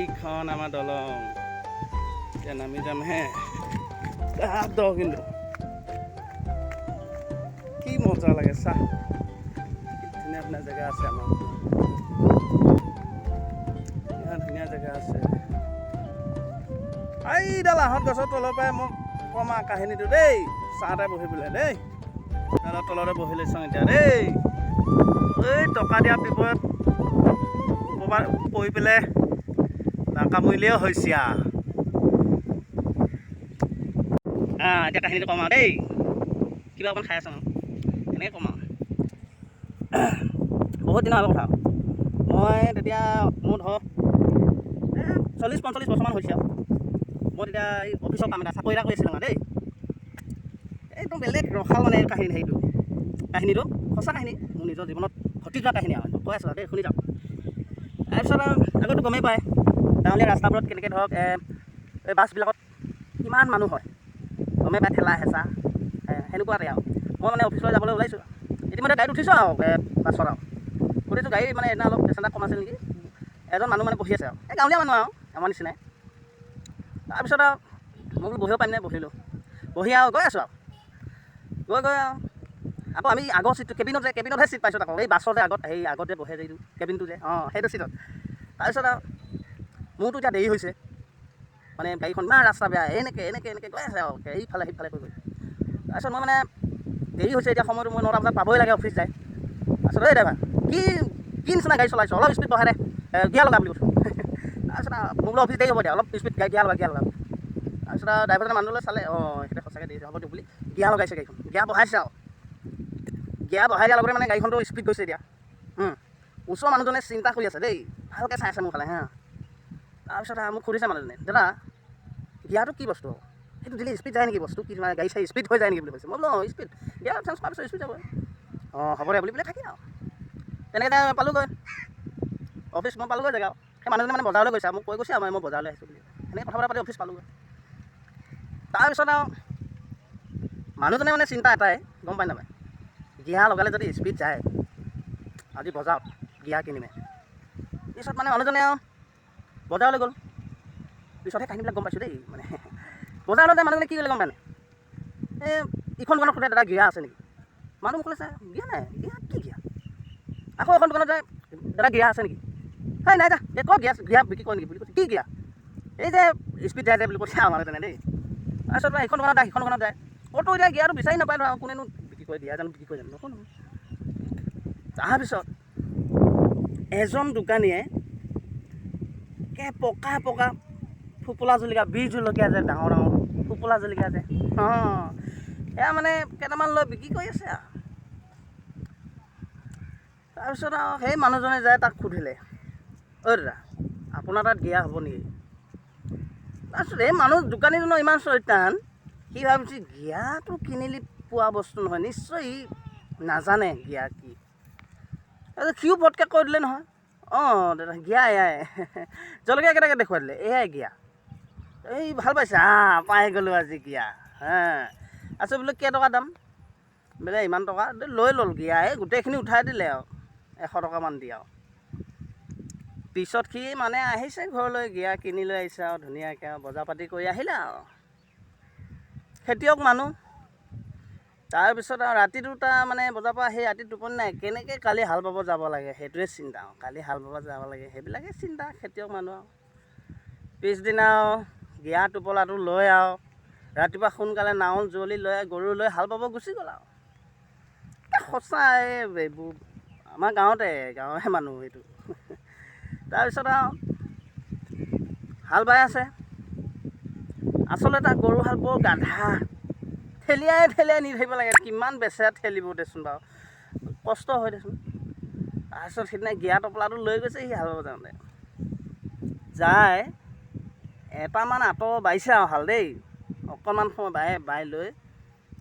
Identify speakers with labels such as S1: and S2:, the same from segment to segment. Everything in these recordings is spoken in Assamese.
S1: এইখন আমাৰ দলং। এতিয়া নামি যাম হে। বিৰাট দ কিন্তু, কি মজা লাগে চাহ। কি ধুনীয়া ধুনীয়া জেগা আছে আমাৰ, ইমান ধুনীয়া জেগা আছে। এইডাল আহঁত গছৰ তলৰ পৰাই মোক কম আৰু কাহিনীটো দেই। চাহতে বহি পেলাই দেই, ডালৰ তলতে বহি লৈ চাওঁ এতিয়া দেই। এই টকা দিয়া বিপদত ওপৰ পৰি পেলাই নাকামুৰিলেও হৈছে আৰু। এতিয়া কাহিনীটো কম আৰু দেই। কিবা অকণ খাই আছোঁ আৰু এনেকৈ কম আৰু। বহুত দিনৰ আগৰ কথা। মই তেতিয়া মোৰ ধৰক 40-45 বছৰমান হৈছে আৰু। মই তেতিয়া এই অফিচৰ কাম এটা, চাকৰি এটা কৰি আছিলোঁ মানে দেই। একদম বেলেগ ৰসাল মানে কাহিনী। সেইটো কাহিনীটো সঁচা কাহিনী, মোৰ নিজৰ জীৱনত ঘটি যোৱা কাহিনী আৰু কৈ আছোঁ আৰু দেই, শুনি যাওক। তাৰপিছত আৰু আগতো গমেই পায়, গাঁৱলীয়া ৰাস্তাবোৰত কেনেকৈ ধৰক এই বাছবিলাকত কিমান মানুহ হয়, গমেই পায়, ঠেলা হেঁচা সেনেকুৱাতে আৰু। মই মানে অফিচলৈ যাবলৈ ওলাইছোঁ। ইতিমধ্যে গাড়ীত উঠিছোঁ আৰু বাছত আৰু উঠিছোঁ। গাড়ী মানে এদিনা অলপ পেচেঞ্জাৰ কম আছিল নেকি, এজন মানুহ মানে বহি আছে আৰু, এই গাঁৱলীয়া মানুহ আৰু আমাৰ নিচিনাই। তাৰপিছত আৰু মই বোলো বহিব পাৰিম নে, বহিলোঁ। বহি আৰু গৈ আছোঁ আৰু গৈ গৈ আৰু আকৌ আমি আগৰ চিটটো কেবিনত যে, কেবিনতহে চিট পাইছোঁ। আকৌ এই বাছৰ যে আগত, সেই আগত যে বহে যে, এইটো কেবিনটো যে, অঁ, সেইটো চিটত। তাৰপিছত আৰু মোৰতো এতিয়া দেৰি হৈছে মানে, গাড়ীখন ইমান ৰাস্তা বেয়া, এনেকৈ এনেকৈ এনেকৈ গৈ আছে আৰু এইফালে সেইফালে গৈ গৈ। তাৰপিছত মই মানে দেৰি হৈছে এতিয়া সময়টো, মই 9টা বজাত পাবই লাগে অফিচ যায়। তাৰপিছত এই ড্ৰাইভাৰ, কি কি নিচিনা গাড়ী চলাইছ, অলপ স্পীড বঢ়াই দে, গিয়াৰ লগা বুলি কৈছোঁ। তাৰপিছত মোৰ বোলো অফিচ দেৰি হ'ব দিয়া, অলপ স্পীড গাড়ী গিয়াৰ লগা, গিয়াৰ লগা। তাৰপিছত আৰু ড্ৰাইভাৰজনে মানুহলৈ চালে, অঁ, সেইটা সঁচাকৈ দেৰি হ'ব দিয়ক বুলি গিয়াৰ লগাইছে গাড়ীখন। গিয়াৰ বঢ়াইছে আৰু গিয়াৰ বঢ়াই দিয়াৰ লগতে মানে গাড়ীখনটো স্পীড গৈছে এতিয়া। ওচৰৰ মানুহজনে চিন্তা কৰি আছে দেই, ভালকৈ চাই আছে মোৰ ফালে হা। তাৰপিছত আৰু মোক সুধিছে মানুহজনে, দাদা, গিয়াৰটো কি বস্তু, সেইটো দিলে স্পীড যায় নেকি, বস্তু কি মানে গাড়ী চাড়ী স্পীড হৈ যায় নেকি বুলি কৈছে। মই বোলো, অঁ, স্পীড গিয়াৰ চেঞ্জ কৰাৰ পিছত স্পীড যাব। অঁ, হ'ব দে বুলি পেলাই থাকিল আৰু। তেনেকৈ পালোগৈ অফিচ, মই পালোগৈ জেগা। সেই মানুহজনে মানে বজাৰলৈ গৈছে আৰু মোক কৈ গৈছে আৰু মই বজাৰলৈ আহিছোঁ বুলি। সেনেকৈ কথা বতৰা পাতি অফিচ পালোগৈ। তাৰপিছত আৰু মানুহজনে মানে চিন্তা এটাই, গম পাই নাপায়, গিয়াৰ লগালে যদি স্পীড যায়, আজি বজাৰত গিয়াৰ কিনিমে। পিছত মানে মানুহজনে আৰু বজাৰলৈ গ'ল। পিছতহে কাহিনীবিলাক গম পাইছোঁ দেই। মানে বজাৰলৈ যায় মানুহজনে কি কৰিলে গম পায়নে? এই ইখন দোকানত সোধে, দাদা, গিয়াৰ আছে নেকি? মানুহ মোক ক'লে, গিয়াৰ নাই, গিয়াৰ কি গিয়াৰ? আকৌ এখন দোকানত যায়, দাদা, গিয়াৰ আছে নেকি? হেই, নাই যা, এই ক'ত গিয়াৰ, গিয়াৰ বিক্ৰী কৰে নেকি বুলি কৈছে। কি গিয়াৰ, এই যে স্পীড যায় যে বুলি কৈছে আৰু মানুহজনে দেই। তাৰপিছত এইখন দোকানত যায়, সিখন দোকানত যায়, ক'তো এতিয়া গিয়াৰটো বিচাৰি নাপায় ধৰ আৰু। কোনেনো বিক্ৰী কৰে গিয়াৰ, জানো বিক্ৰী কৰে জানো নকওঁ। তাৰপিছত এজন দোকানীয়ে কে পকা পকা ফোপোলা জলকীয়া, বিহ জলকীয়া যে, ডাঙৰ ডাঙৰ ফোপোলা জলকীয়া যে, অঁ, সেয়া মানে কেইটামান লৈ বিক্ৰী কৰি আছে আৰু। তাৰপিছত আৰু সেই মানুহজনে যায় তাক সুধিলে, ঐ দাদা, আপোনাৰ তাত গিয়াৰ হ'ব নেকি? তাৰপিছত এই মানুহ দোকানীজনৰ ইমান চৈতান, সি ভাবিছে গিয়াৰটো কিনিলি পোৱা বস্তু নহয়, নিশ্চয় সি নাজানে গিয়াৰ কি। তাৰপিছত সিও পটকৈ কৈ দিলে নহয়, অঁ দাদা, গিয়াৰ এয়াই। জলকীয়া কেইটাকে দেখুৱাই দিলে, এয়াই গিয়াৰ। এই ভাল পাইছে, পাই গ'লোঁ আজি গিয়াৰ। হা, আচ্ছা বোলে, কেইটকা দাম বোলে? ইমান টকা। লৈ ল'ল গিয়াৰ, এই গোটেইখিনি উঠাই দিলে আৰু 100 টকামান দি। আৰু পিছত সি মানে আহিছে ঘৰলৈ, গিয়াৰ কিনি লৈ আহিছে আৰু ধুনীয়াকৈ আৰু বজাৰ পাতি কৰি আহিলে আৰু, খেতিয়ক মানুহ। তাৰপিছত আৰু ৰাতিটো তাৰ মানে বজাৰৰ পৰা আহি ৰাতি টোপনি নাই, কেনেকৈ কালি হাল বাব যাব লাগে সেইটোৱে চিন্তা আৰু, কালি হাল বাব যাব লাগে সেইবিলাকে চিন্তা, খেতিয়ক মানুহ। আৰু পিছদিনা আৰু গিয়াৰ টোপোলাটো লৈ আৰু ৰাতিপুৱা সোনকালে নাঙল যুঁৱলি লৈ, গৰু লৈ হাল বাব গুচি গ'ল আৰু। সঁচাই এইবোৰ আমাৰ গাঁৱতে, গাঁৱৰে মানুহ এইটো। তাৰপিছত আৰু হাল বাই আছে। আচলতে তাৰ গৰু হাল বৰ গাধা, ঠেলিয়াই ঠেলিয়াই নি থাকিব লাগে। কিমান বেচেৰা ঠেলিব দেচোন বাৰু, কষ্ট হয় দেচোন। তাৰপিছত সেইদিনা গিয়াৰ টোপোলাটো লৈ গৈছে সি হাল বাব যাওঁতে। যায় এটামান আঁতৰ বাইছে আৰু হাল দেই, অকণমান সময় বাই বাই লৈ,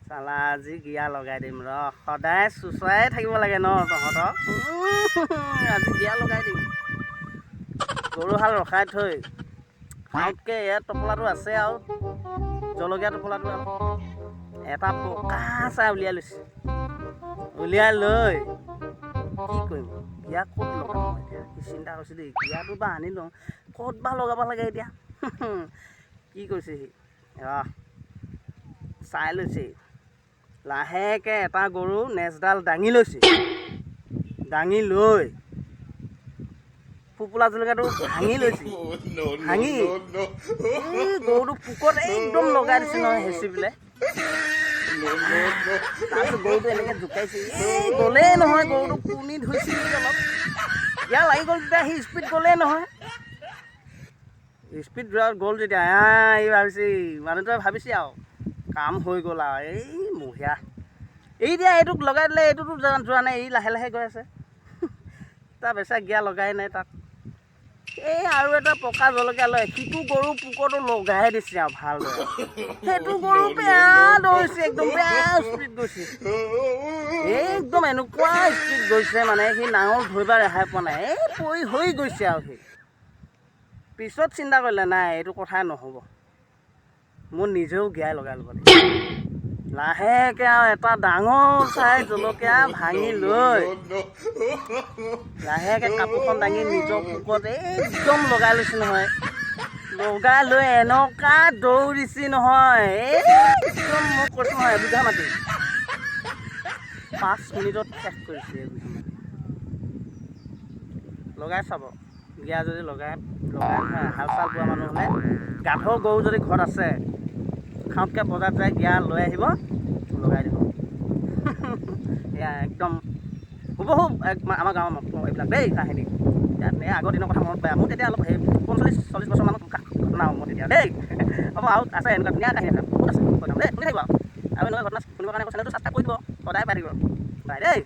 S1: চালা আজি গিয়াৰ লগাই দিম ৰ, সদায় চোঁচৰাই থাকিব লাগে ন তহঁতক, আজি গিয়াৰ লগাই দিম। গৰু হাল ৰখাই থৈ সাউতকৈ ইয়াত টোপোলাটো আছে আৰু জলকীয়া টোপোলাটো আৰু এটা পকা চাই উলিয়াই লৈছে। উলিয়াই লৈ কি কৰিম, গিয়াৰ ক'ত লগাম মই এতিয়া, সি চিন্তা কৰিছে দেই। গিয়াৰটো বা আনি লওঁ, ক'ত বা লগাব লাগে এতিয়া। কি কৰিছে সি? আহ চাই লৈছে। লাহেকৈ এটা গৰু নেজডাল দাঙি লৈছে, দাঙি লৈ ফোপোলা জলকীয়াটো ভাঙি লৈছে।
S2: Oh, no, no,
S1: ভাঙি
S2: no, no.
S1: এই গৰুটো পোকত একদম লগাই দিছে নহয় হেঁচি পেলাই।
S2: No, no, no.
S1: তাৰপিছত গৰুটো এনেকৈ জোকাইছে, এই গ'লেই নহয়। গৰুটো পুনি ধৰিছিল নেকি অলপ, গিয়া লাগি গ'ল তেতিয়া সি স্পীড গ'লেই নহয়। স্পীড যোৱা গ'ল যেতিয়া ই ভাবিছে, মানুহটোৱে ভাবিছে আৰু কাম হৈ গ'ল আৰু, এই মহিয়া। এই এতিয়া এইটোক লগাই দিলে, এইটোতো যোৱা নাই, ই লাহে লাহে গৈ আছে। তাৰ বেচেৰা গিয়া লগাই নাই তাক। এই আৰু এটা পকা জলকীয়া লৈ সিটো গৰু পোকতো লগাই দিছে আৰু ভালদৰে। সেইটো গৰু বেয়া দৌৰিছে, একদম বেয়া স্পীড গৈছে, একদম এনেকুৱা স্পীড গৈছে মানে সি নাঙল ধৰিব ৰেহাই পোৱা নাই, এই পৰি হৈ গৈছে আৰু। সি পিছত চিন্তা কৰিলে, নাই, এইটো কথাই নহ'ব, মোৰ নিজেও গিয়াই লগাই ল'ব লাগিব। লাহেকৈ আৰু এটা ডাঙৰ চাই জলকীয়া ভাঙি লৈ লাহেকৈ কাপোৰখন দাঙি নিজৰ পোকত একদম লগাই লৈছে নহয়। লগাই লৈ এনেকুৱা দৌৰিছে নহয়, একদম মই কৈছোঁ নহয়, এবিঘা মাটি 5 মিনিটত শেষ কৰিছে এবিঘা মাটি। লগাই চাব গিয়া যদি লগাই লগাই নহয়, হাল চাল বোৱা মানুহ হ'লে, গাধ গৰু যদি ঘৰত আছে, খাওঁতকৈ বজাৰত যাই গিয়া লৈ আহিব, লগাই দিব। এয়া একদম হুবহু আমাৰ গাঁৱৰ এইবিলাক দেই কাহিনী। ইয়াত এই আগৰ দিনৰ কথা মনত পায় মোৰ তেতিয়া অলপ সেই 45-40 বছৰমানৰ ঘটনা হ'ব মোৰ তেতিয়া দেই। হ'ব, আৰু আছে এনেকুৱা ধুনীয়া কাহিনী আছে, বহুত আছে, কৈ যাম দেই, শুনি থাকিব। আৰু এনেকুৱা ঘটনা শুনিবৰ কাৰণে চেনেলটো ছাবস্ক্ৰাইব কৰি দিব, সদায় পাই থাকিব। বাই দেই।